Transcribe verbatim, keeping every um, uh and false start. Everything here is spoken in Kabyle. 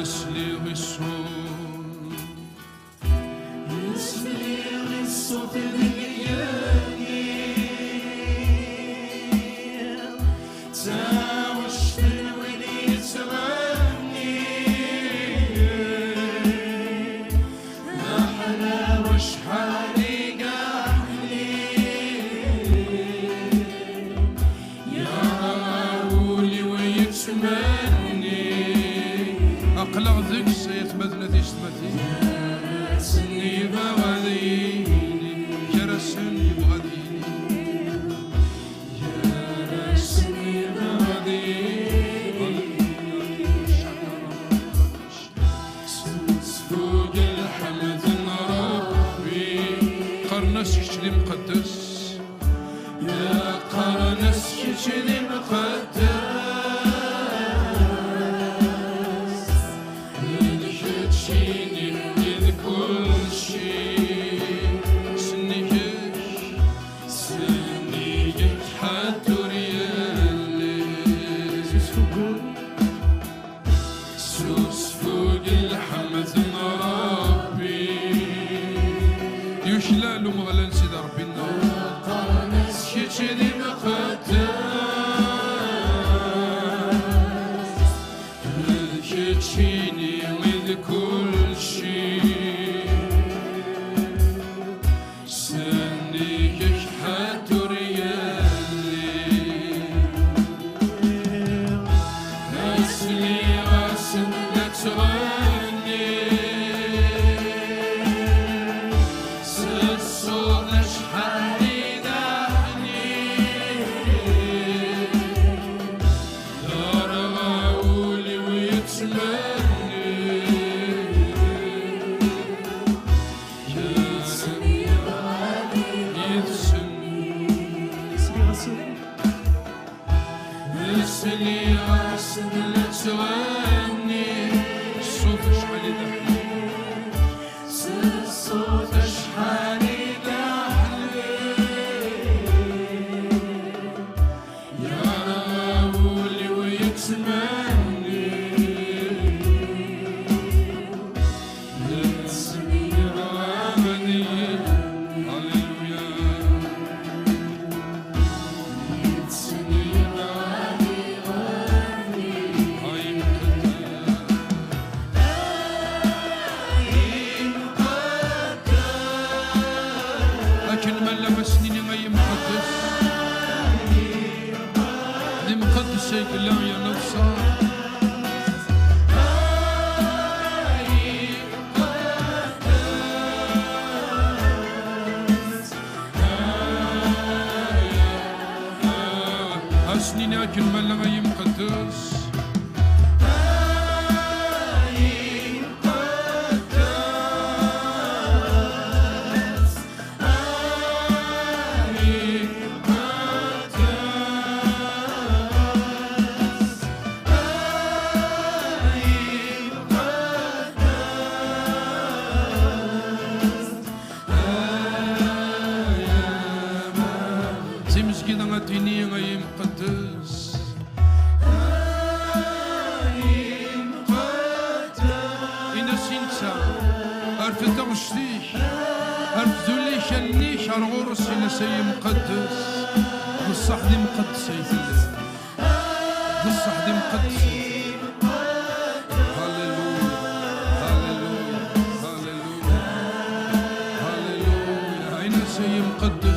Sliɣ i ṣṣut. Sliɣ i ṣṣut deg yigenni. D taɣect n win yettɣennin. Aḥlaw acḥal i yeḥnin. Yerɣa ul-iw yettmenni. Aql-aɣ deg-s ay atmaten a tiyessetmatin. Gar-asen yebɣa ad yini. Gar-asen yebɣa ad yini. Gar-asen yebɣa ad yini. Sfug lḥemd n Ṛebbi. Qqaren-as kečč d imqeddes. Qqaren-as kečč d imqeddes. D keččini i d kulci. Sennig-k, sennig-k ḥedd ur yelli. S usfug lḥemd n Ṛebbi. Yuklal Umeɣlal Sidi Ṛebbi-nneɣ. Qqaren-as kečč d imqeddes. D keččini i d kulci. Sennig-k ḥedd ur yelli. Sliɣ-asen la ttɣennin. S ṣṣut acḥal i d aḥnin. Yerɣa ul-iw yettmenni. Yid-sen. Sliɣ-asen la ttɣennin. Ṣṣut acḥal i d aḥnin. Ṣṣut acḥal i d aḥnin. Yerɣa ul-iw yettmenni. Yid-sen yerɣa ad yili. Halleluya. Yid-sen yerɣa ad yili. Ay imqeddes. Akken ma llan ass-nni ay imqeddes. D imqeddes ay yella yerna d ṣṣeḥ. Ass-nni akken ma llan ay imqeddes. Timezgida ad tini ay imqeddes. Ini-as i netta, rfed taɣect-ik, rfed ul-ik, allen-ik ar ɣur-s, ini-as ay imqeddes. D ṣṣeḥ d imqeddes ay telliḍ. D ṣṣeḥ d imqeddes. Halleluya, halleluya, halleluya, halleluya. Ini-as ay imqeddes.